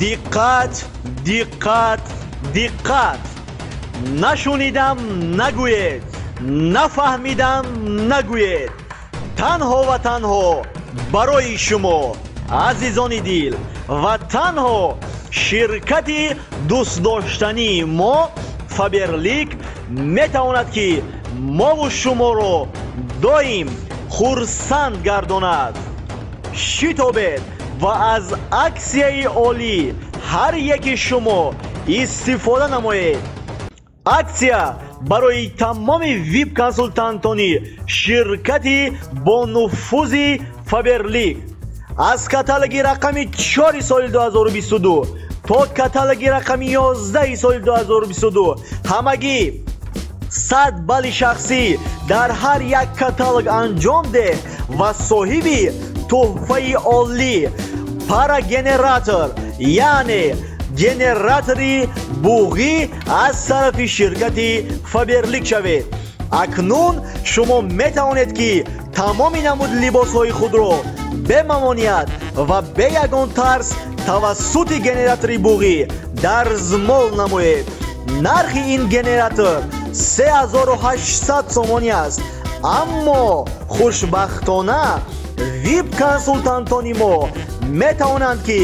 Диққат, диққат, диққат! Нашунидам нагӯед, нафаҳмидам нагӯед. Танҳо ва танҳо барои шумо, азизони дил, ва танҳо ширкати дӯстдоштании мо Фаберлик метавонад, ки мову шуморо доим хурсанд гардонад. Шитобед ва аз аксияи олӣ ҳар яки шумо истифода намоед. Аксия барои тамоми вип консултантони ширкати бонуфузи Фаберлик аз каталоги рақами 4 соли 2022 то каталоги рақами 11 соли 2022 ҳамагӣ 100 балли шахсӣ дар ҳар як каталог анҷом деҳ ва соҳиби тӯҳфаи олӣ парогенератор, яъне генератори буғӣ аз тарафи ширкати Фаберлик шавед. Акнун шумо метавонед, ки тамоми намуд либосҳои худро бемамоният ва бе ягон тарс тавассути генератори буғӣ дарзмол намоед. Нархи ин генератор 3800 сомонӣ аст, аммо хушбахтона вип консултантони мо метавонанд, ки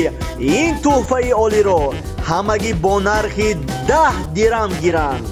ин тӯҳфаи олиро ҳамагӣ бо нархи 10 дирам гиранд.